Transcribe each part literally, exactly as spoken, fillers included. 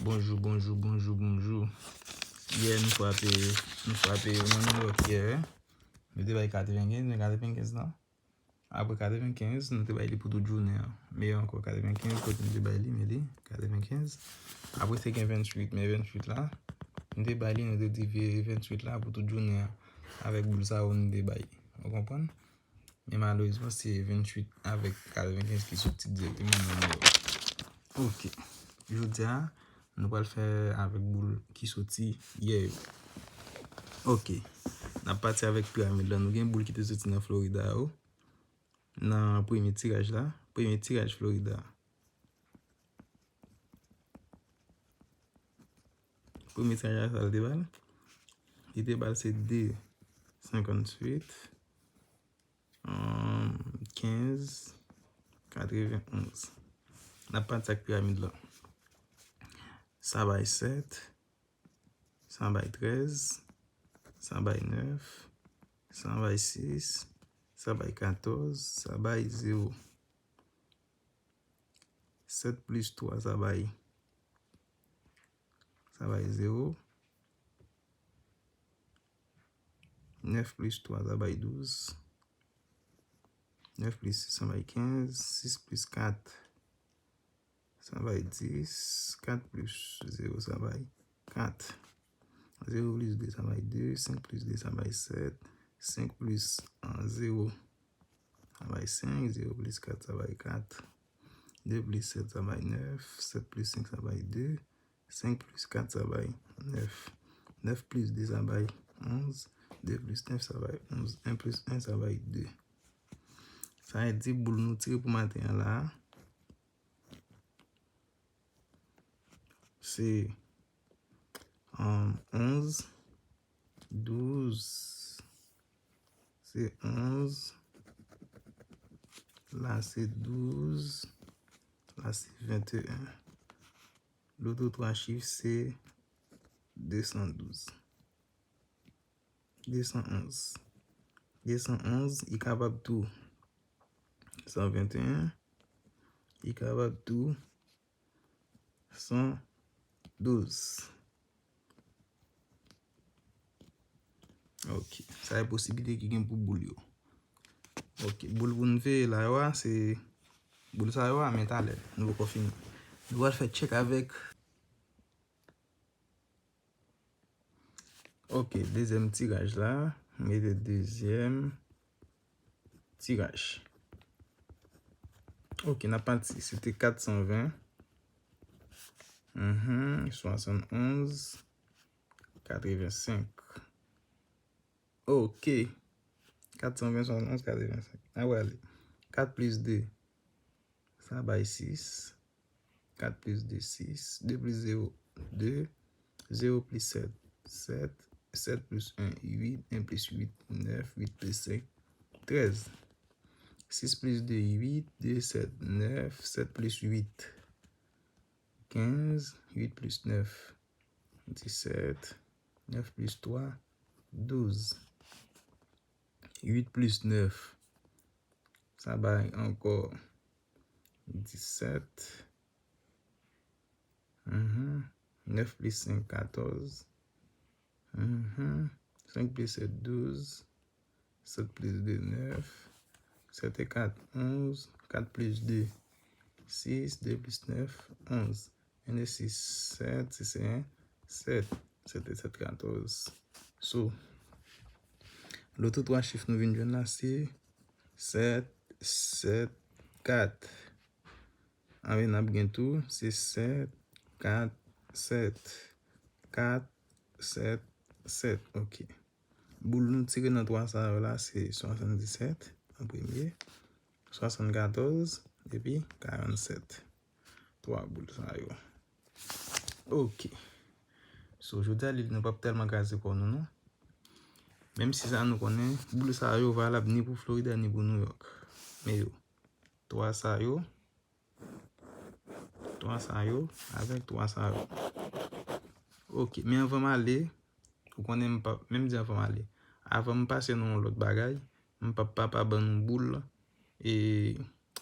Bonjou, bonjou, bonjou, bonjou. Yè, nou frape, nou frape New York yè. Nou te bay katrevenkenz, men katrevenkenz lan. Apre katrevenkenz, nou te bay li pou tout jounen an. Men ankò katrevenkenz, kote nou te bay li, men li, katrevenkenz. Apre te gen venntuit, men venntuit la, nou te bay li, nou te di venntuit la pou tout jounen an. Avèk boul sa yo nou te bay li. Ou konprann? Men malerezman, se venntuit avèk katrevenkenz ki soti dirèkteman nan New York. Ok. Jodi a, nou pral fè avèk boul ki soti yè yo. Ok. N ap pati avèk piramid la. Nou gen boul ki te soti nan Florida yo. Nan premye tiraj la. Premye tiraj Florida. Premye tiraj la, sa l te ba l? Li te ba l se de, senkanntuit, kenz, katrevenonz. N ap pati ak piramid la. Sa bay sèt, sa bay trèz, sa bay nèf, sa bay sis, sa bay katòz, sa bay zewo. Sèt plis twa, sa bay, sa bay zewo. Nèf plis twa, sa bay douz. Nèf plis sis, sa bay kenz. Sis plis kat, sa bay dis. Kat plis zewo, sa bay kat. Zewo plis de, sa bay de. Senk plis de, sa bay sèt. Senk plis zewo, sa bay senk. Zewo plis kat, sa bay kat. De plis sèt, sa bay nèf. Sèt plis senk, sa bay de. Senk plis kat, sa bay nèf. Nèf plis de, sa bay onz. De plis nèf, sa bay onz. En plis en, sa bay de. Sa vle di boul nou tire pou maten an la a, se, um, onz, douz, se onz, la se douz, la se venteyen. Lòt twa chif se de san douz. De san onz. De san onz, li kapab tou san venteyen, li kapab tou san douz. Ok, sa e posiblite ki gen pou boul yo. Ok, boul pou n veye la yo a, se boul sa yo a, men talè, nou poko fini. Nou pral fè tchèk avèk Ok, dezyèm tiraj la. M mete dezyèm tiraj. Ok, n ap pati. Se te kat san ven. Mhm, swasannonz, katrevensenk. Ok. Kat san ven, swasannonz, katrevensenk. N ap ale. Kat plis de, sa bay sis. Kat plis de, sis. De plis zewo, de. Zewo plis sèt, sèt. Sèt plis en, uit. En plis uit, nèf. Uit plis senk, trèz. Sis plis de, uit. De, sèt, nèf. Sèt plis uit, kenz. Uit plis nèf, disèt. Nèf plis twa, douz. Uit plis nèf, sa bay ankò disèt. Mhm. Nèf plis senk, katòz. Mhm. Senk plis sèt, douz. Sèt plis de, nèf. Sèt e kat, onz. Kat plis de, sis. De plis nèf, onz. En e sis, sèt. Sis e en, sèt. Sèt e sèt, katòz. So, lòt twa chif nou vin jwenn la, se sèt, sèt, kat. Anben, n ap gen tou, se sèt, kat, sèt. Kat, sèt, sèt. Ok. Boul nou tire nan twa sa yo la, se swasanndisèt an premye, swasannkatòz, epi karannsèt. Twa boul sa yo. Ok. So, jodi a, li, nou p ap tèlman kraze kò nou, non. Menm si sa nou konnen, boul sa yo valab ni pou Florida, ni pou New York. Men yo, twa sa yo, twa sa yo, avèk twa sa yo. Ok, men anvan m ale, ou konnen m p ap, menm di anvan m ale. Avan m pase nan yon lòt bagay, m p ap pa, pa ban nou boul, e,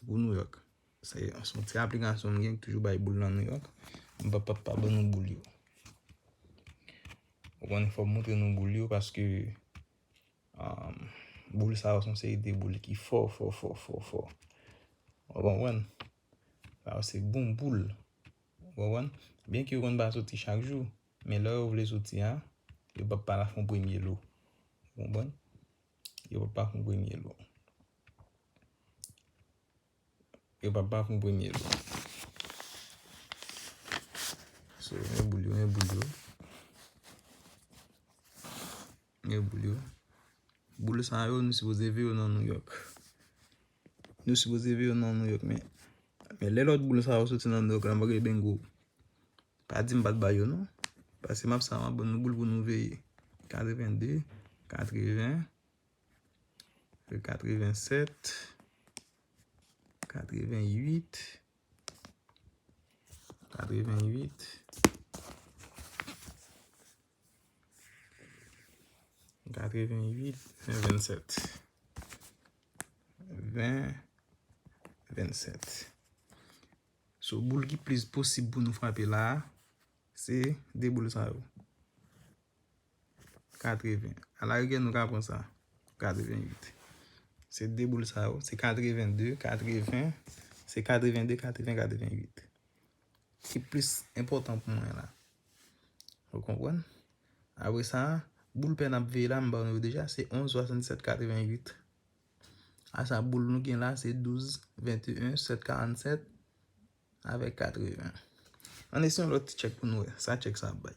pou New York. Se, se yon ti aplikasyon m gen ki toujou bay boul nan New York. m p ap, p ap pa ban nou boul yo. Ou konnen, fò m montre nou boul yo paske, um, boul sa yo se yon seri de boul ki fò, fò, fò, fò, fò. Ou konprann? Sa yo se bon boul. Ou konprann? Byenke yo konn pa soti chak jou, men lè yo vle soti a, yo p ap pa fè yon premye lo. Ou konprann? Yo p ap pa fè yon premye lo. Yo p ap pa fè yon premye lo. So, men boul yo, men boul yo. Men boul yo. Boul sa yo, nou sipoze veye yo nan New York. Nou sipoze veye yo nan New York, men, men lè lòt boul sa yo soti nan New York la, m pa gen bingo. Pa di m pa t ba yo, non. Paske m ap sa, m ap ban nou boul pou nou veye. Katrevenn de, katreven, katreven sèt, katreven uit, katreven uit, katreven uit, ven, ven sèt. Ven, ven sèt. So, boul ki plis posib pou nou frape la a, se de boul sa yo. Katreven. Alarigè, nou ka pran sa. Katreven uit. Se de boul sa yo. Se katreven de, katreven. Se katreven de, katreven, katreven uit. Ki plis enpòtan pou mwen la. Ou konprann? Apre sa, boul pè n ap veye la, m ba nou yo deja, se onz, swasannsèt, katreven uit. A sa, boul nou gen la, se douz, venteyen, sèt, karannsèt, avèk katreven. Ann eseye yon lòt ti tchèk pou nou wè. Sa tchèk sa ap bay.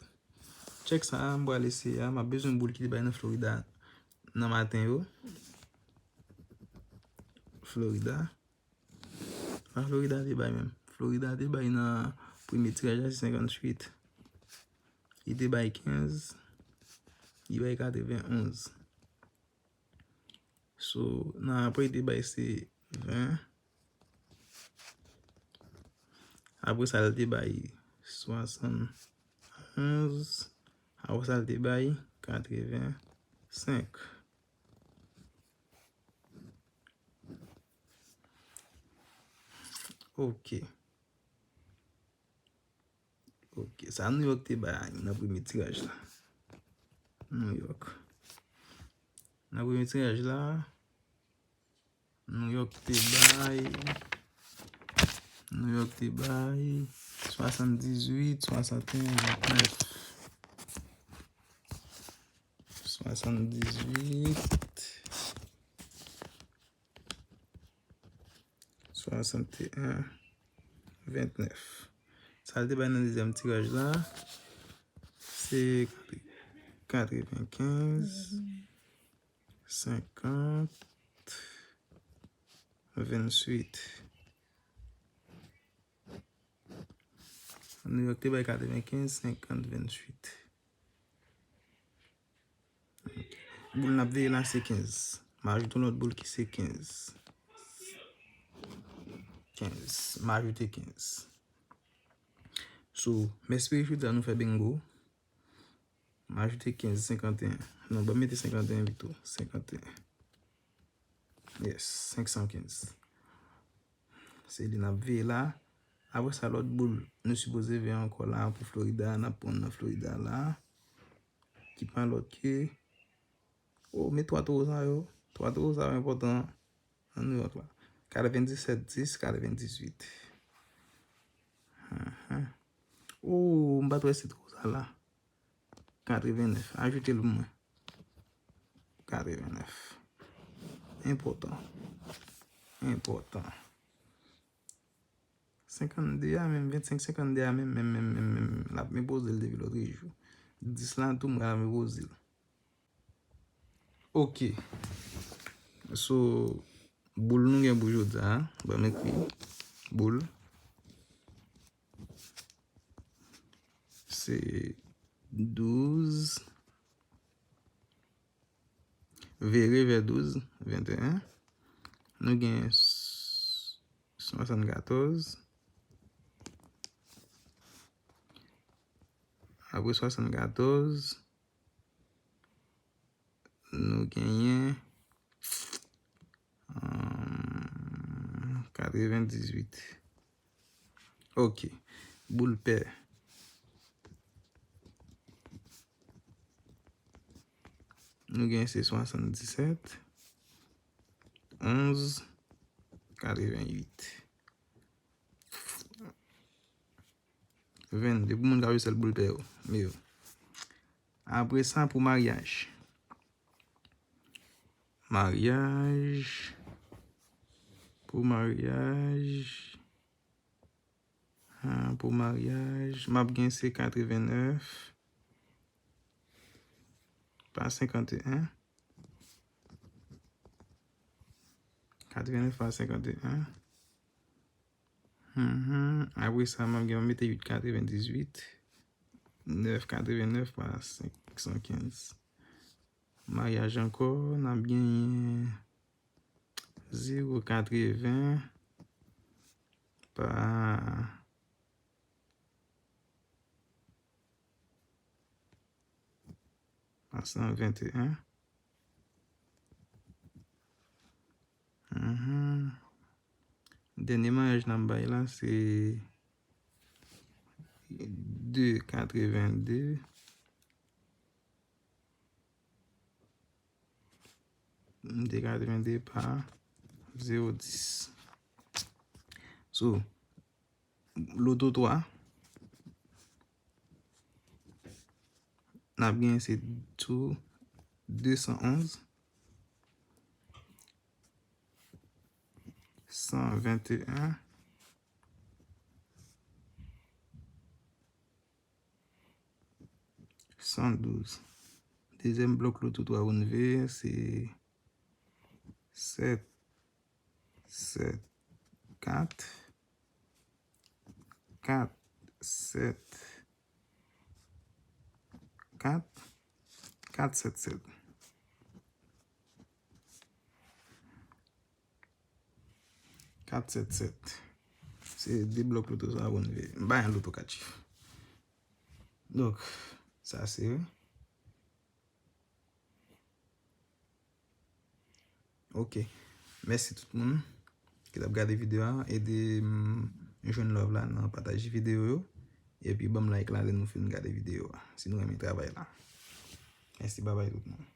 Tchèk sa a, m pral eseye a. M ap bezwen boul ki te bay nan Florida nan maten yo. Florida. Sa Florida te bay menm. Florida te bay nan premye tiraj la, se senkantuit. Li te bay kenz. Li bay katrevenonz. So, nan apre, li te bay se ven. Apre sa, li te bay swasannonz. Apre sa, li te bay katrevensenk. Ok. Ok, sa New York te bay nan premye tiraj la. New York. Nan premye tiraj la, New York te bay, New York te bay swasanndizuit, swasanteyen, ventnèf. Swasanndizuit. Swasanteyen, ventnèf. Sa l te bay nan dezyèm tiraj la, se katrevenkenz, senkant, venntuit. New York te bay katrevenkenz, senkant, venntuit. Boul n ap veye la se kenz. M ajoute yon lòt boul ki se kenz. Kenz. M ajoute kenz. So, m espere jodi a nou fè bingo. M ajoute kenz, senkanteyen. Non, ban m mete senkanteyen pito. Senkanteyen. Yes, senksankenz. Se li n ap veye la. Apre sa, lòt boul nou sipoze veye ankò la pou Florida, n ap pran nan Florida la. Ki pa lòt ke, oh, men twa towo sa yo. Twa towo sa yo enpòtan nan New York la. Katrevendisèt dis, katrevendizuit. Ahan. Oh, m pa t wè se towo sa la. Katrevennèf. Ajoute l pou mwen. Katrevennèf. Enpòtan. Enpòtan. Senkannde a menm, vennsenk, senkannde a menm, menm, menm, menm, menm. L ap mepoze l depi lòt jou. Dis la tou, m pral mepoze l. Ok. So, boul nou gen pou jodi a, ban m ekri. Boul. Se douz. Vire vè douz, venteyen. Nou gen s-, swasannkatòz. Apre swasannkatòz, nou genyen, euh, katrevendizuit. Ok. Boul pè. Nou gen se swasanndisèt, onz, katrevennuit. Vennde pou moun k ap jwe sèl boul pè yo. Yo. Apre sa, pou maryaj. Maryaj. Pou maryaj. Ah, pou maryaj, m ap gen se katrevennèf pa senkanteyen. Katrevennèf pa senkanteyen. Mhm. Apre sa, m ap gen, m ap mete uit katrevendizuit, nèf katrevennèf pa senk san kenz. Maryaj ankò, n ap genyen zewo katreven pa, pa san venteyen. Mhm. Dènye maryaj n ap bay la, se de katrevende. De katrevende pa zewo dis. So, loto twa, n ap gen se tou de san onz, san venteyen, san douz. Dezyèm blòk loto twa Wonve, se sèt, sèt, kat, kat, sèt, kat, kat, sèt, sèt. Kat sèt sèt. Se de blòk loto sa Wonve. M pa yon loto kat chif. Donk, sa se. Ok. Mèsi tout moun ki t ap gade videyo a. Ede m jwenn love la nan pataje videyo yo. Epi ban m like la lè nou fin gade videyo a. Si nou renmen travay la. Mèsi, babay tout moun.